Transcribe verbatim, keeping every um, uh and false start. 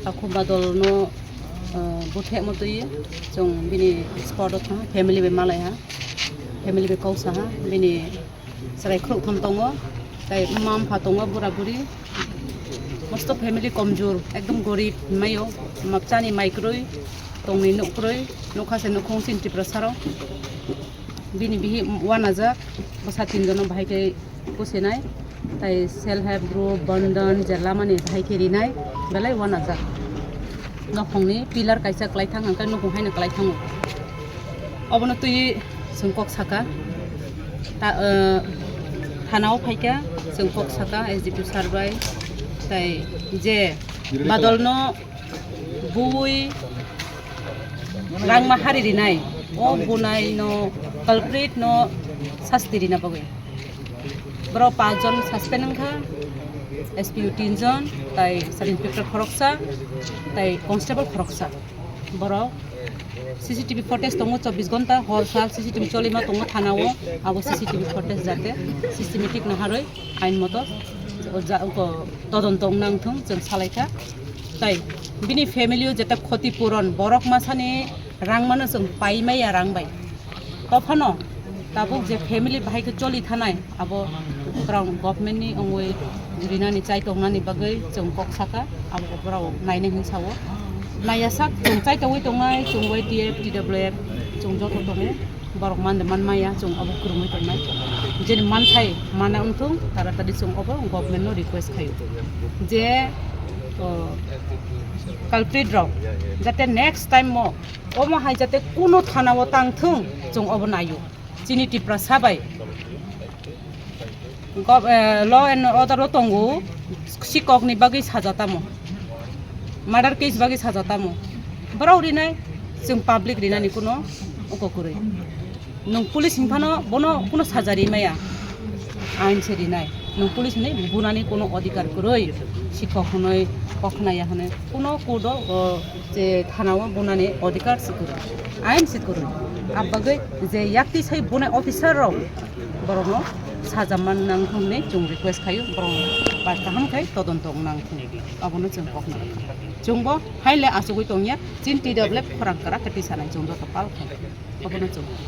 Takhuk Badolno, uh, buthekma twi chwng bini spot-o thang, family bai malaiha, family bai kok saha, bini chwrai khuroktham tongo, tai mma mpha tongo, bura buri. Mosto family komjur, ekdom gorib hinmaio, mapchani mai kwrwi, tongni nuk kwrwi, nukha se nukhung chini Tiprasarok. Bini bihi wanajak, bwsa tinjono bahai khe kusinai, tai self help group, bandhan, je lamani bahai khe rinai, belai wanajak. Nokhongni pillar kaisa kwlai thang, hwnkhai nukhung haino kwlai thango. Obono twi chwng kok saka, ta, eh, thanao phaikha, chwng kok saka S D P sir bai, tai je Badolno bui rangma hari rinai, o bunai no culprit no sasti rina bagwi. Borok panch jon suspend wngkha, S P O tin jon, tai sub inspector khoroksa, tai constable khoroksa. Borok C C T V footage tongo chobbish ghonta, hor sal C C T V cholima tongo thanao, abo C C T V footage jate systematic naharwi ain moto o ja-, o todonto wngna wngthung chwng salaikha. Tai bini family o jeta khoti puron, borok masani rang mano chwng paimaya rang bai. Tophano tabuk je family bahai khe choli thanai, abo borok government ni wngwi rinani chai tongnani bagwi chwng kok saka, abo borok naina hin sao. Naiya sak chwng chai tongwi tongnai, chwng Y T F, T W F, chwng joto tongo. Borok mande manmaya, chwng abo kwrwngwi tongnai. Jeni manthai mana wngthung, taratari chwng obo government no request khaio. Je, o, culprit rok jate next time mo omo hai jate kuno thana o tang thung, chwng obo naio. Chini Tiprasa bai gov-, eh, law and order o tongo, sikok ni bagwi saja tamo, murder case bagwi saja tamo, borok rinai, chwng public rinani kuno oko kwrwi. Nwng police hinphano bono kuno saja rimaya, ain se rinai. Nwng police hinwi bunani kuno odhikar kwrwi, sikok hinwi kokhnaya hinwi kuno court o, o, je thana o bunani odhikar se kwrwi, ain se kwrwi. Abagwi je yakti sai bunai officer rok borokno saja man nang hinwi chwng request khaio, borok bai kaham khai todonto wng nang hinwi abono chwng kokna. Chwngbo haile achugwi tongya, chin T W F khorang kwrak khe tisanai chwng joto pal khai abono chwng.